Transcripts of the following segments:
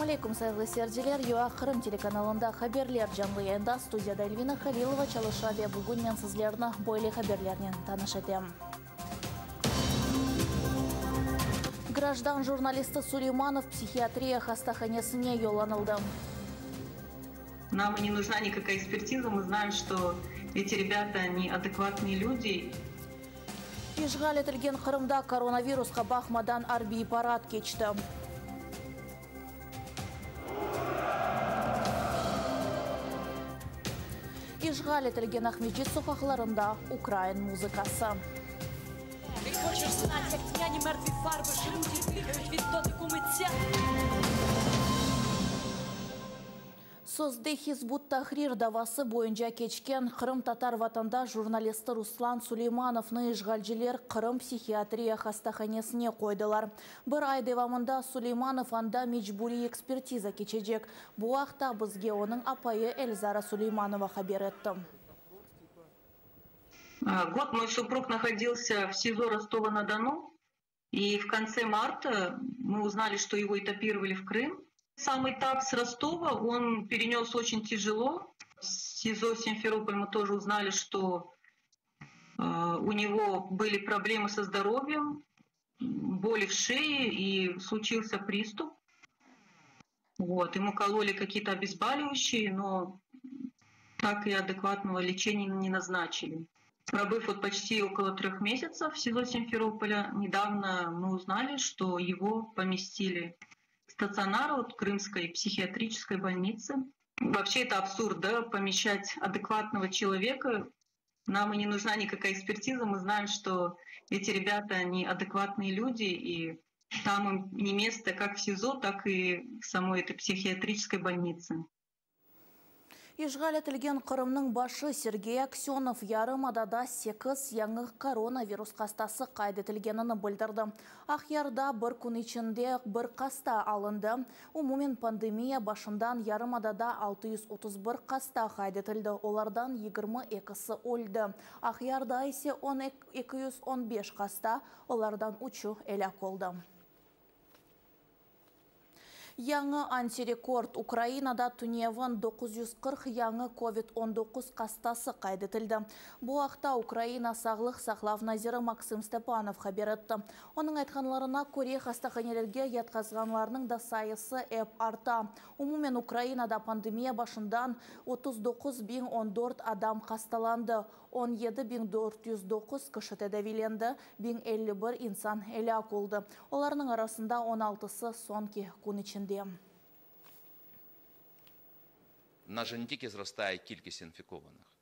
Selâm aleyküm, sayğılı seyirciler! UA Qırım telekanalında haberler canlı yayında, studiyada Elvina Halilova çalışa ve bugün men sizlerni böyle haberlernen tanış etem. Grajdan jurnalisti Suleymanov psihiatriya hastahanesine yollanıldı. Нам не нужна никакая экспертиза, мы знаем, что эти ребята, они адекватные люди. İşğal etilgen Qırımda koronavirusqa baqmadan arbiy parad keçti. İşğal etilgen Aqmescit soqaqlarında ukrain muzıkası. Sözde Hizb ut-Tahrir davası boyunca keçken qırımtatar vatandaş jurnalisti Ruslan Suleymanovnı işğalciler Qırım psihiatriya hastahanesine qoydılar. Bir ay devamında Suleymanov anda mecburiy ekspertiza keçecek. Bu aqta bizge onıñ apayı Elzara Suleymanova haber etti. Год мой супруг находился в СИЗО Ростова-на-Дону, и в конце марта мы узнали, что его этапировали в Крым. Сам этап с Ростова он перенес очень тяжело. В СИЗО Симферополь мы тоже узнали, что у него были проблемы со здоровьем, боли в шее и случился приступ. Вот, ему кололи какие-то обезболивающие, но так и адекватного лечения не назначили. Пробыв вот почти около трех месяцев в СИЗО Симферополя, недавно мы узнали, что его поместили в стационар от Крымской психиатрической больницы. Вообще это абсурд, да, помещать адекватного человека. Нам и не нужна никакая экспертиза, мы знаем, что эти ребята, они адекватные люди, и там им не место как в СИЗО, так и в самой этой психиатрической больнице. İşğal etilgen Qırımnıñ başı Sergey Aksönov yarımadada sekiz yañı koronavirus hastası qayd etilgenini bildirdi. Aqyarda bir kün içinde bir hasta alındı. Umumen pandemiya başından yarımadada 631 hasta qayd etildi, olardan 22si öldi. Aqyarda ise 215 hasta, olardan üçü elâk oldı. Yañı antirekord, Ukrainada tünevin 940 yañı COVID-19 hastası qayd etildi. Bu aqta Ukraina sağlıq saqlav naziri Maksım Stepanov haber etti. Onıñ aytqanlarına köre, hastahanelerge yatqazğanlarnıñ da sayısı ep arta. Umumen Ukrainada pandemiya başından 39 014 adam hastalandı, 17 409 kişi tedaviylendi, 1051 insan elâk oldı. Olarnıñ arasında 16sı soñki kün içinde. У нас же не тільки зростає кількість інфікованих,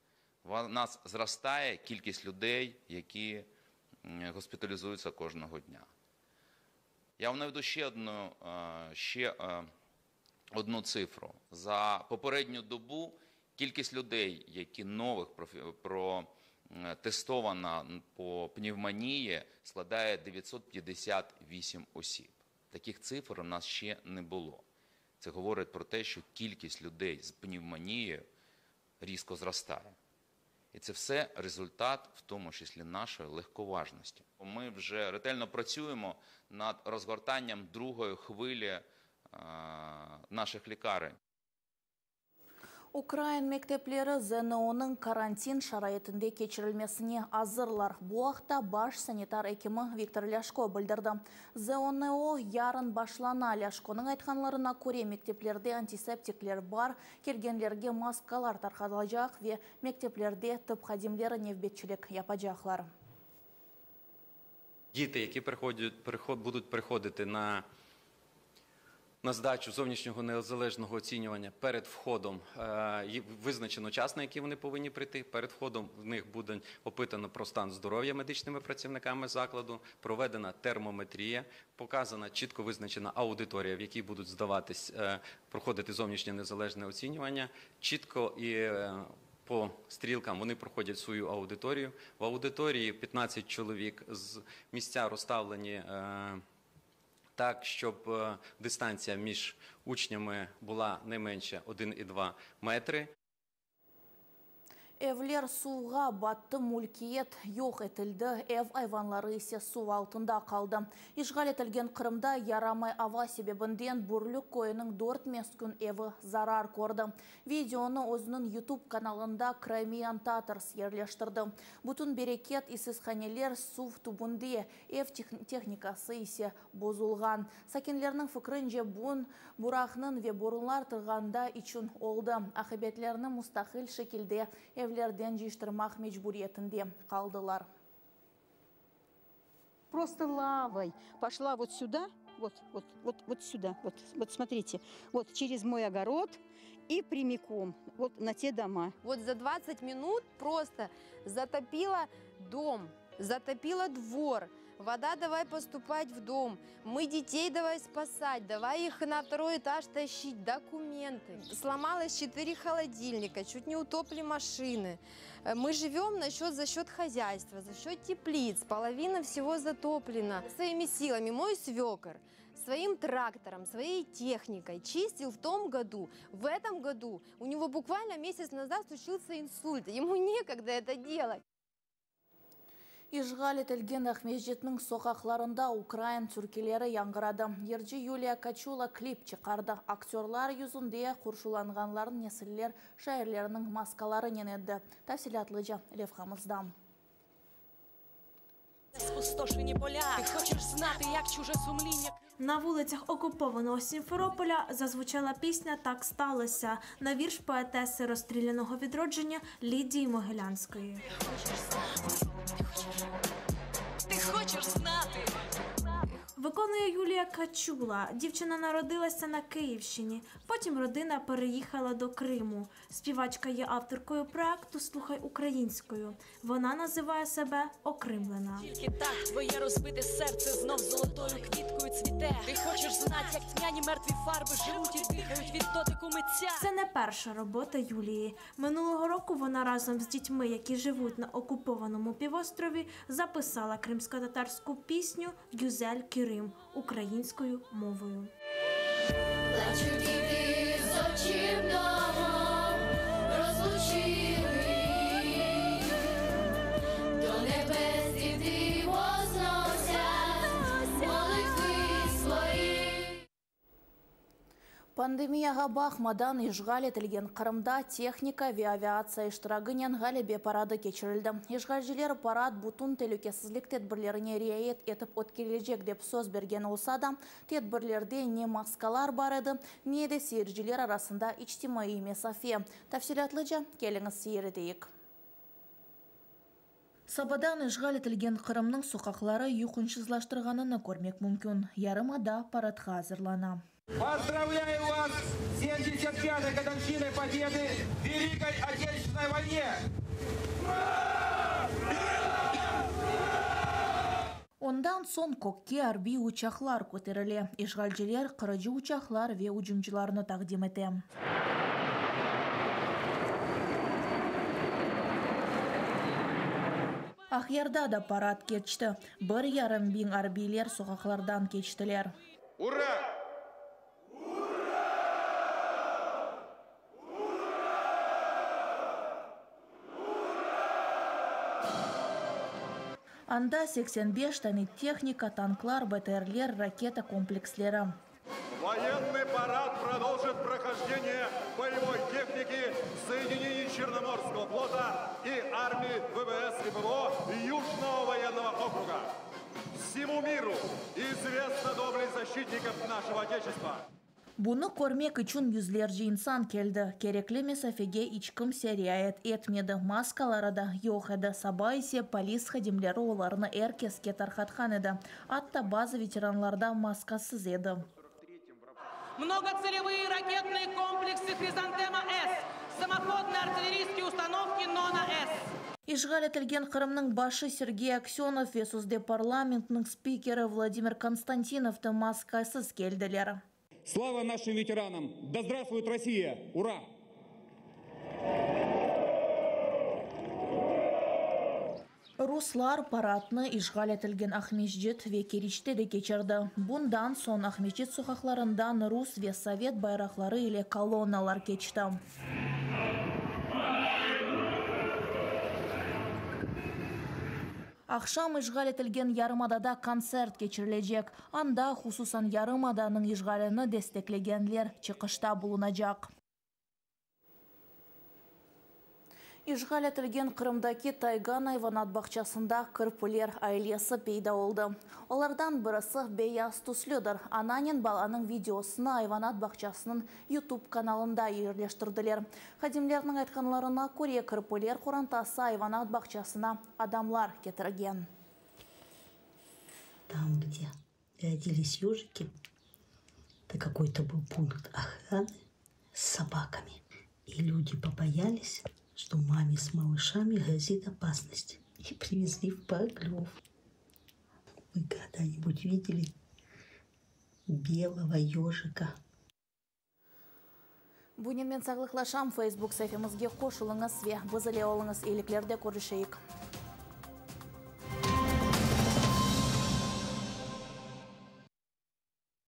у нас зростає кількість людей, які госпіталізуються кожного дня. Я вам наведу ще одну, ще одну цифру. За попередню добу кількість людей, які нових протестована по пневмонії, складає 958 осіб. Таких цифр у нас ще не було. Це говорить про те, що кількість людей з пневмонією різко зростає. І це все результат, в тому числі нашої легковажності. Ми вже ретельно працюємо над розгортанням другої хвилі наших лікарень. Ukrain mektepleri ZNOnıñ karantin şaraitinde keçirilmesine azırlar. Bu aqta baş sanitar ekimi Viktor Lâşko bildirdi. ZNO yarın başlana. Lâşkonıñ aytqanlarına köre mekteplerde antiseptikler bar, kelgenlerge maskalar tarqatılacaq ve mekteplerde tıp hadimleri nevbetçilik yapacaqlar. Діти, які приходять, приход, будуть приходити на, на здачу зовнішнього незалежного оцінювання перед входом, е, визначено час, на який вони повинні прийти. Перед входом в них буде опитано про стан здоров'я медичними працівниками закладу, проведена термометрія, показана чітко визначена аудиторія, в якій будуть здаватись, е, проходити зовнішнє незалежне оцінювання, чітко і е, по стрілкам вони проходять свою аудиторію. В аудиторії 15 чоловік з місця розставлені е, так, щоб е, дистанція між учнями була не менше 1,2 метри. Evler suvğa battı, mülkiyet yoq etildi, ev ayvanları ise suv altında qaldı. İşğal etilgen Qırımda yaramay ava sebebinden Bürlük köyüniñ dört meskün evi zarar kördi. Videonı özüniñ YouTube kanalında Crimean Tatars yerleştirdi. Bütün bereket, issizhaneler suv tübünde, ev tehnikası ise bozulğan. Sakinlerniñ fikrince, bun buraqnıñ ve borunlar tığanda içün oldı. Aqibetlerni mustaqil şekilde evlerden cıyıştırmaq mecburiyetinde qaldılar. Просто лавой пошла вот сюда, вот, вот, вот, вот сюда, вот, вот смотрите, вот через мой огород и прямиком вот на те дома. Вот за 20 минут просто затопило дом, затопило двор. Вода давай поступать в дом, мы детей давай спасать, давай их на второй этаж тащить, документы. Сломалось 4 холодильника, чуть не утопли машины. Мы живем на счет, за счет хозяйства, за счет теплиц, половина всего затоплена. Своими силами мой свекор своим трактором, своей техникой чистил в том году. В этом году у него буквально месяц назад случился инсульт, ему некогда это делать. İşğal etilgen Aqmescitniñ soqaqlarında ukrain türküleri yañğıradı. Yırcı Yuliya Kaçula klip çıqardı. Aktörlar yüzünde qurşunlanğanlarnıñ nesiller şairleriniñ maskalarınen edi. Tafsilâtlıca levhamızda. Спустошені поля, ти хочеш знати, як чуже сумління На вулицях окупованого Сімферополя зазвучала пісня «Так сталося» на вірш поетеси розстріляного відродження Лідії Могилянської. Ти хочеш знати, ти хочеш, ти хочеш знати. Виконує Юлія Качула. Дівчина народилася на Київщині. Потім родина переїхала до Криму. Співачка є авторкою проекту «Слухай українською». Вона називає себе «Окримлена». Тільки так твоє розбите серце знов золотою квіткою цвіте. Ти хочеш знати, як тьмяні мертві фарби живуть і дихають від дотику митця. Це не перша робота Юлії. Минулого року вона разом з дітьми, які живуть на окупованому півострові, записала кримськотатарську пісню «Гюзель Кирим» українською мовою. Плачуть діти з отчим домом, розлучили. До небес діти возносять молитви свої. Pandemiyağa baqmadan işğal etilgen Qırımda tehnika ve aviatsiya iştiragınen ğalebe paradı keçirildi. İşğalciler parad bütün telükesizlik tedbirlerine riayet etip ötkerilecek dep söz bergen olsa da, tedbirlerde ne maskalar bar edi, ne de seyirciler arasında içtimaiy mesafe. Tafsilâtlıca keliñiz seyir eteyik. Sabadan işğal etilgen Qırımnıñ soqaqları yuqunçsızlaştırğanını körmek mümkün. Yarımada paradğa azırlana. Поздравляю вас с 75-й годовщиной Победы в Великой Отечественной войне! Ondan soñ kökke arbiy uçaqlar köterile. İşğalciler qırıcı uçaqlar ve ucumcılarnı taqdim ete. Aqyarda da parad keçti. Bir yarım biñ arbiyler soqaqlardan keçtiler. Ura! Anda 85 tane tehnika, tanklar, BTRler, raketa kompleksleri. Военный парад продолжит прохождение боевой техники соединений Черноморского флота и армии ВВС и ПВО Южного военного округа. Всему миру известна доблесть защитников нашего Отечества. Bunı körmek içün yüzlerce insan keldi. Kerekli mesafege iç kimse riayet etmedi, maskaları da yoq edi. Saba ise polis hadimleri olarnı er keske tarqatqan edi. Atta bazı veteranlar da maskasız edi. Многоцелевые ракетные комплексы «Хризантема-С», самоходные артиллерийские установки «Нона-С». İşğal etilgen Qırımnıñ başı Sergey Aksönov ve sözde parlamentniñ spikeri Vladimir Konstantinov da maskasız keldiler. Слава нашим ветеранам! Да здравствует Россия! Ура! Ruslar paradnı işğal etilgen Aqmescit ve Keriçte de keçirdi. Bundan soñ Aqmescit soqaqlarından rus ve sovet bayraqları ile kolonnalar keçti. Aqşam işğal etilgen yarımadada kontsert keçirilecek, anda hususan yarımadanıñ işğalini desteklegenler çıqışta bulunacaq. İşğal etilgen Qırımdaki Taygan ayvanat bağçasında kirpiler ailesi peyda oldı. Olardan birisi beyaz tüslüdir. Ananen balanıñ videosını ayvanat bağçasınıñ YouTube kanalında yerleştirdiler. Hadimlerniñ aytqanlarına köre, kirpiler qorantası ayvanat bağçasına adamlar ketirgen. Там, где родились ежики, это какой-то был пункт охраны с собаками. И люди побоялись, что маме с малышами грозит опасность. И привезли в парк львов. Вы когда-нибудь видели белого ежика? Bunen men sağlıqlaşam, Facebook saifemizge qoşulıñız ve biz ile oluñız. Eyiliklerde körüşeyik.